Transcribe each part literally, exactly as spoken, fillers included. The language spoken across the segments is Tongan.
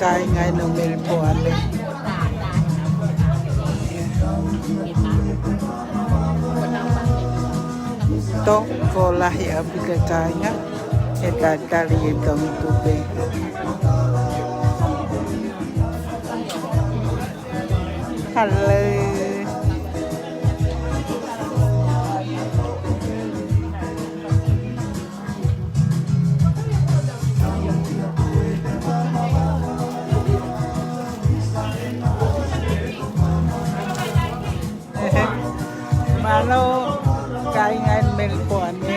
kāinga ʻi Melipoane. Tokolahi ʻaupito kāinga ʻe talitali e Tongi Tupe. Hello. Mālō, kāinga ʻi Melipoane.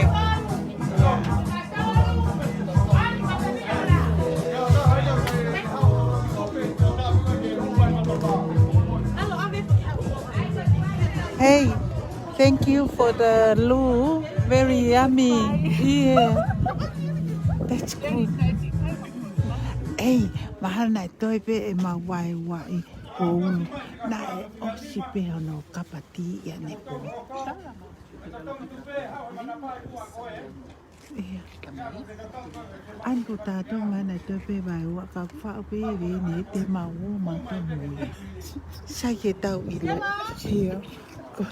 Hey, thank you for the lu. Very yummy. Yeah. That's good. Hey, mahalo naʻe toe pē ʻemau vaeua ʻi Pounu. Naʻe ʻosi pē hono kapatī ʻia ne pō. Ia. Anu ko tātou mana toe pē vaeua ka faʻu pē vene te mau ō mau ka mui. Sai ke tau ʻilo. Ia. Ko,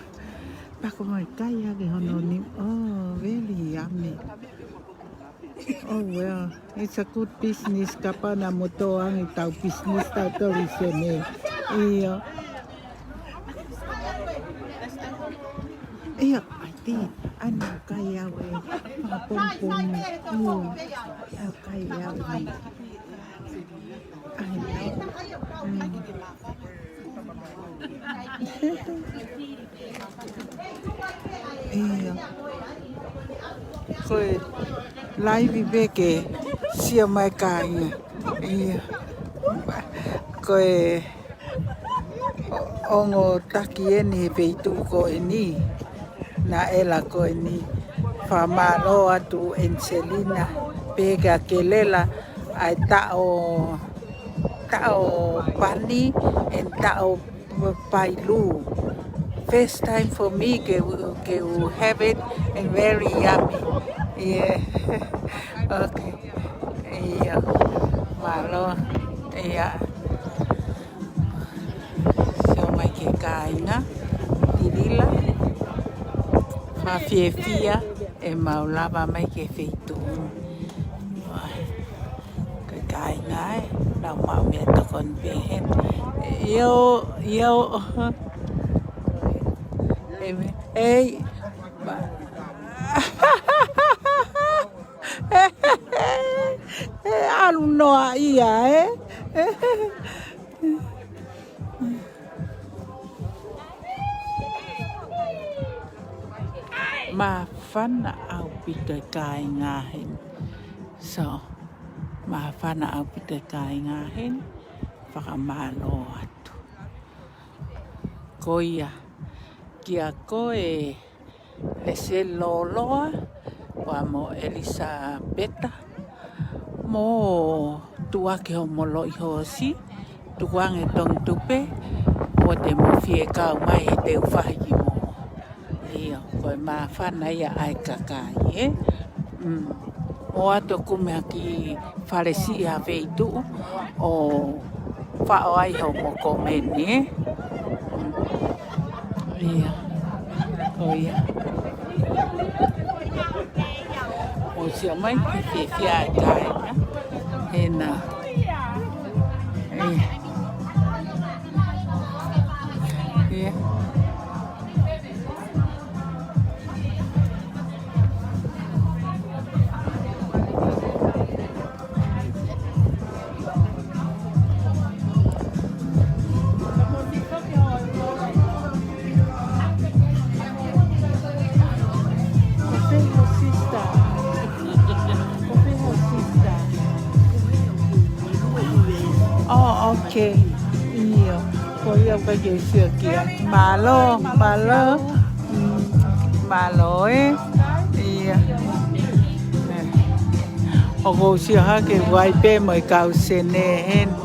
pako mai kai ake hono ni. Oh, very yummy. Oh, well, it's a good business. Kapau naʻa mo tō ange tau business tau tau i sene. Ia. Ia, I think, ʻa ena kai au e fapongipongi. Ia, ʻa kai au e. ʻAi, mm. Ia. Ko e laivi pē ke sio mai kāinga. Ia. Ko e ongo taki eni he feituʻu ko eni. Naʻela ko eni. Fakamālō atu Angelina. Pea kia Kelela ʻa e taʻo, taʻo pani, and taʻo Pailu. First time for me ke, ke have it and very yummy. Yeah. Okay. Ia. Mālō. Ia. Sio mai ki he kāinga. Tilila. Fakafiefia ʻemau lava mai ki he feituʻu. Ko e kāinga ē, nau maʻu meʻatokoni pē heni. Ia ʻo, ia ʻo. Ei, ma-, ʻalu noa ia, ē? Māfana ʻaupito e kāinga heni. So, māfana ʻaupito e kāinga heni. Fakamālō atu. Ko ia, kia koe Lese Loloa, pea mo Elisapeta, mo tuʻu ake hoʻomo loʻi hoosi, tukuange Tongi Tupe, mo te mo fie kau mai he te u fahi ki mo. Ia, ko e māfana ia ʻa e kakai, ē? Mm. ʻOatu ʻo kumi ha kiʻi fale siʻi ha feituʻu ʻo faʻo ai hoʻomo komeni, ē? Mm. Ia. Ko ia. ʻO sio mai, fiefia e kāinga. Hena. Ia. Ia. Oh, okay. Ia. Ko ia ka ke sio kia. Mālō, mālō. Mm, mālō, ē. Ia. ʻOku ou sio hake ʻoku ʻi ai pē mo e kau sene heni.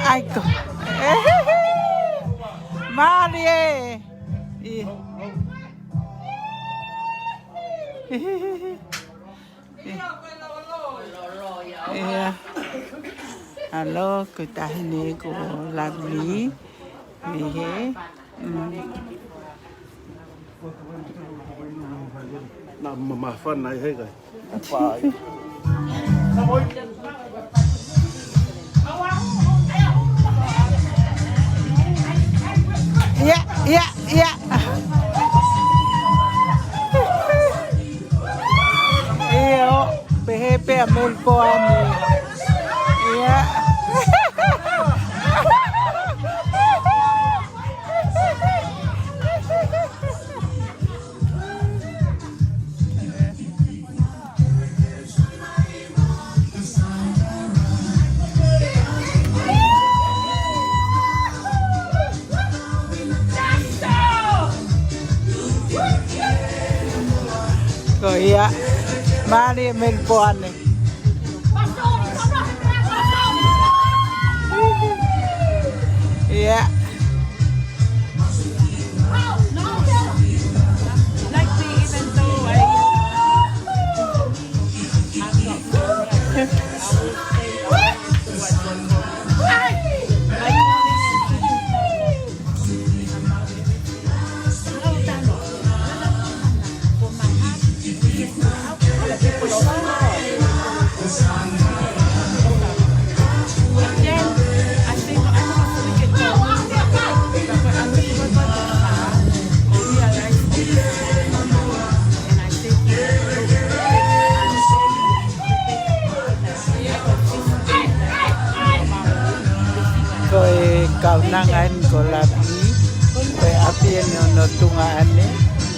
ʻAi ko. Mālie. Ia. ʻIa. Hello, ko e taʻahine ko Lovely. Mei he. Mm. Naʻa ma-, māfana ai he kai. ʻIa, ʻia, ʻia. ʻIo, pehē pē ʻa Melipoane. ʻIa. Ko ia, mālie Melipoane. ʻIa. Ko e kaunanga eni ko Lovely, ko e ʻapi eni ʻo hono tuongaʻane,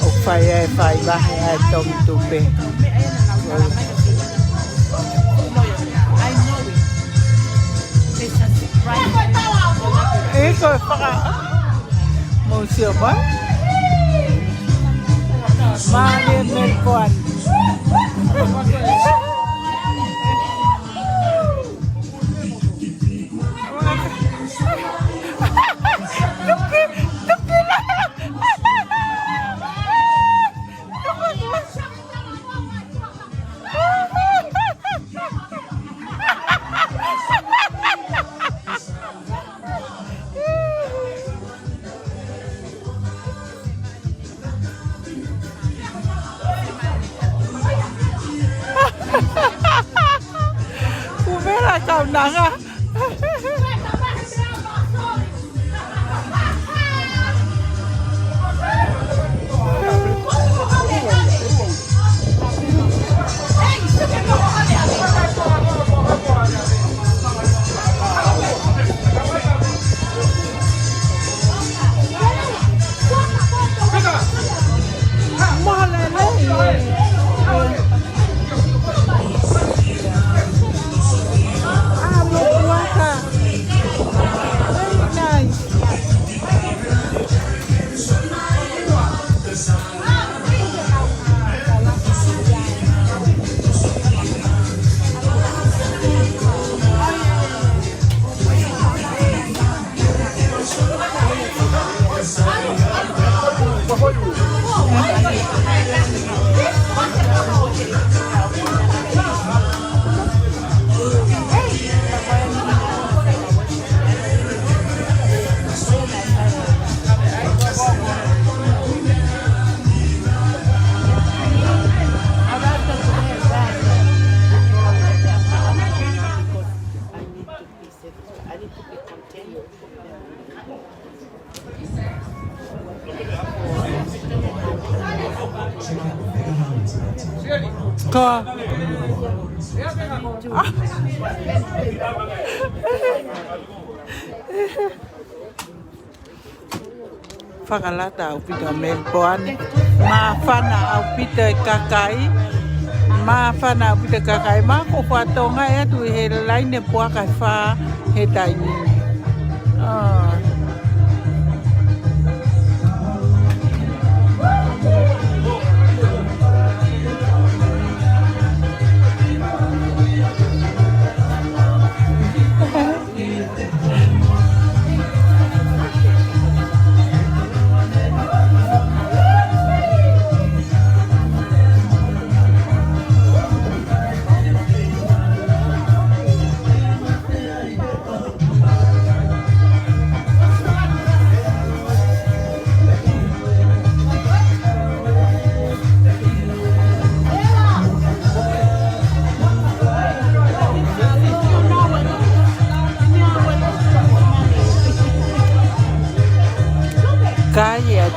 ʻoku fai ai e faivahe ʻa e tomutupe. ʻE, ko e faka-, mou sio mai. Mālie Melipoane. Kuo vela kaunanga. Ko. Fakalata ʻaupito ʻa Melipoane. Māfana ʻaupito e kakai. Māfana ʻaupito e kakai. Mā ko Fatonga ʻe atu ʻi he laine puaka ʻe fā he taimi ni. ʻA.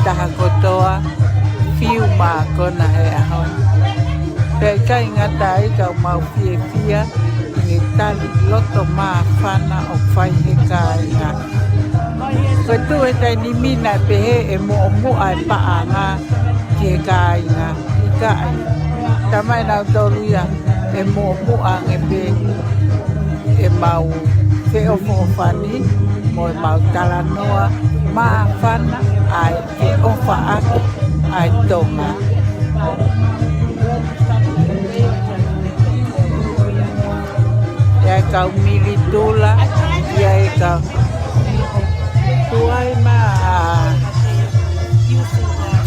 taha kotoa, fiu mākona he ʻaho ni. Pea ʻikai ngata ai, ka ʻoku mau fiefia ʻi he tali loto māfana ʻoku fai he kāinga. Ko e tuʻu he taimi ni naʻe pehē ʻe muʻomuʻa e paʻanga ki he kāinga. ʻIkai. Talamai ʻe nautolu ia ʻe muʻomuʻa ange pē ʻemau feʻofoʻofani mo ʻemau talanoa māfana ʻa e ʻofa ʻaki ʻa e Tonga. ʻE ʻi ai e kau militula, ʻi ai e kau tuai ma, ʻa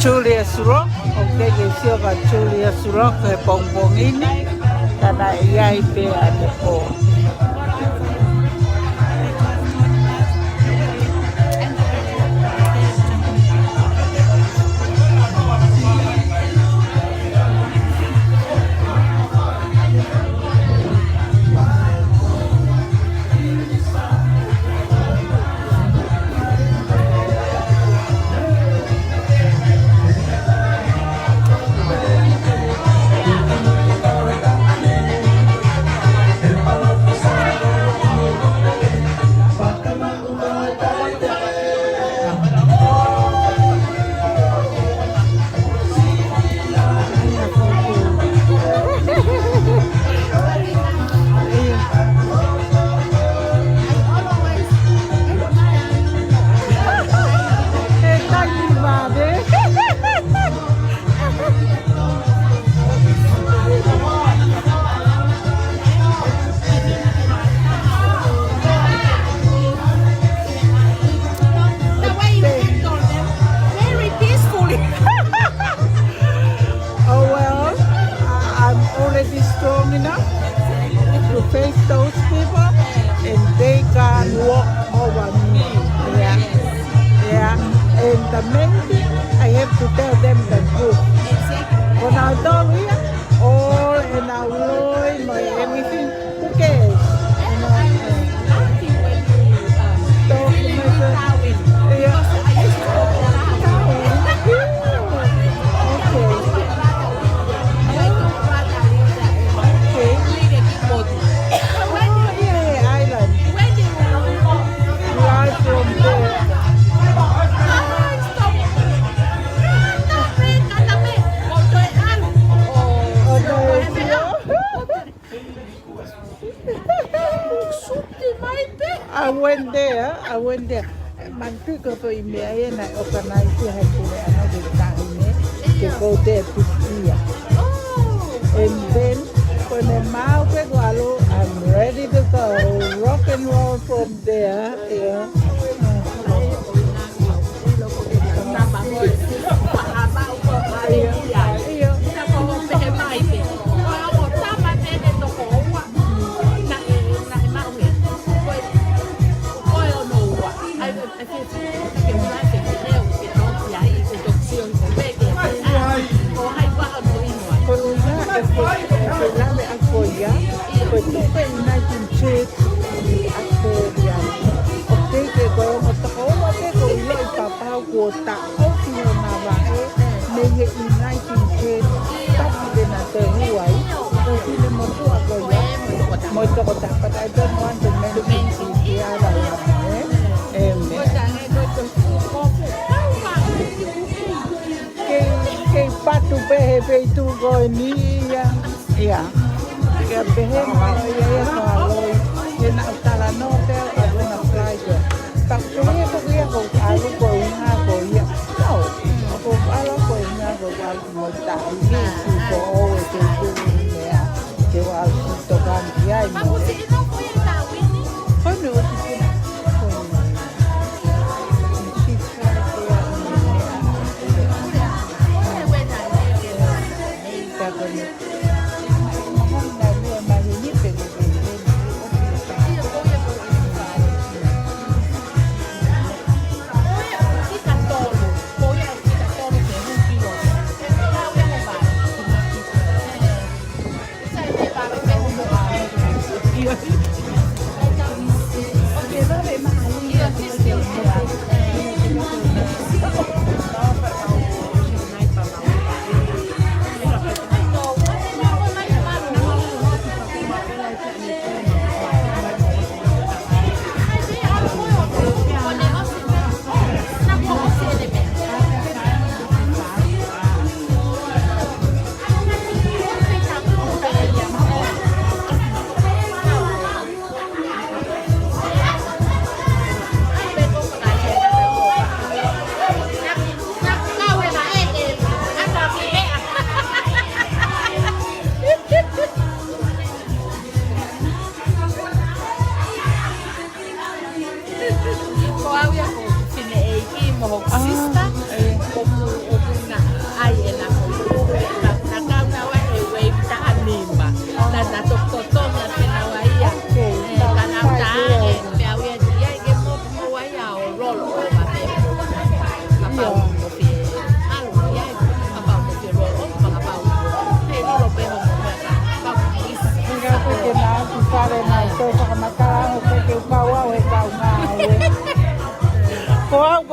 Julius Rock, ʻoku teʻeki ke sio kia Julius Rock he pongipongi ni, ka naʻe ʻi ai pē ʻanepō. The way you handle them, very peacefully. Oh, well, I- I'm already strong enough to face those people, and they can't walk over me. Yeah. Yeah. And the main thing, I have to tell them the truth. Exactly. Ko nautolu ia, all in our loi, my everything. Who cares? You know? Talk to myself. Yeah. Okay. Okay. Oh, yeah, yeah, island. Live from there. Oh, no, it's not. I went there, I went there. Manatuʻi ko e foʻi meʻa ia naʻe organize ʻe he puleʻanga ki he taʻahine to go there this year. And then, ko ʻene maau pē ko ʻalu, I'm ready to go. Rock and roll from there, yeah. Ko e ʻuhinga ʻeku, ʻeku lave ʻaki ko ia, ko e tuʻu pē ʻi he nineteen thirty ʻi ʻAositelēlia. ʻOku teʻeki ke u ongoʻi, toko ua pē kuo u ʻilo ʻi Papahānaumoku kuo taʻofi hona vaʻe mei he United States, tapu ke na teu ai, ko e finemotuʻa ko ia mo e tokotaha, but I don't want to mention the other one, eh? Amen. Kei, kei patu pē he feituʻu ko eni ia. Ia. Ke pehē mo ia ia ko Aloi. Ke na talanoa pē ʻa Luna Fly ko. Ka ko ia ko ia ko ʻalu ko ʻuhinga ko ia. No. Ko ʻalu ko ʻuhinga ko ʻalu mo taʻahine ko ʻo e feituʻu ia. Ke ʻalu ki Tokani ai mo. Ko ʻene ʻosi puna. Ko ʻene.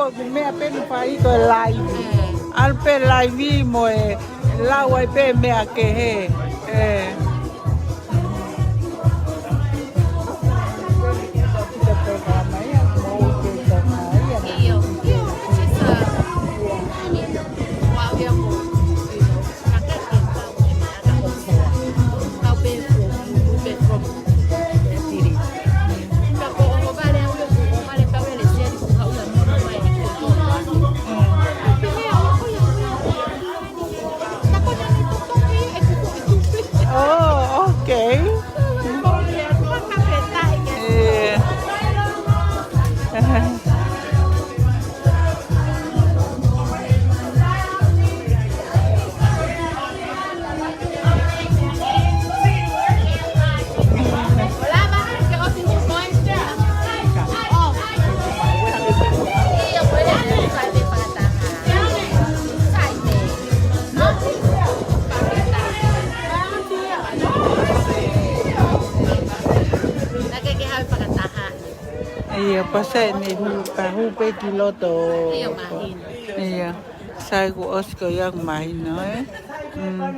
Ko e meʻa pē naʻe fai ko e live. ʻE. ʻAlu pē live mo e lau ai pē meʻa kehe. ʻE. ʻIo, ʻio, it's just, uh, I mean, while we are going, you know, Oh, okay. Yeah. ʻIo, pea sai ʻene hū, ka hū pē ki loto. ʻIo, mahino. ʻIo. Sai kuo ʻosi ko ia mahino, ē? Mm.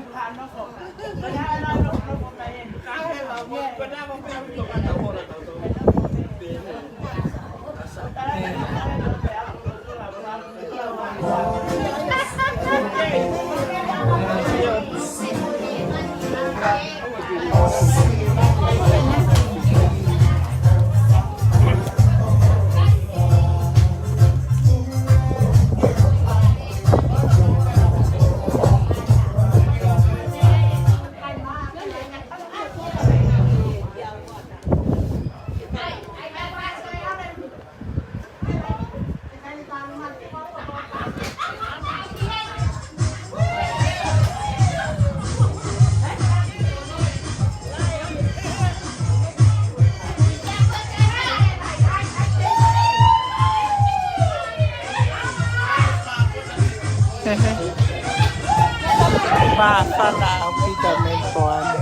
Māfana ʻaupito e meʻa ko eni.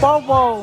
Poupou.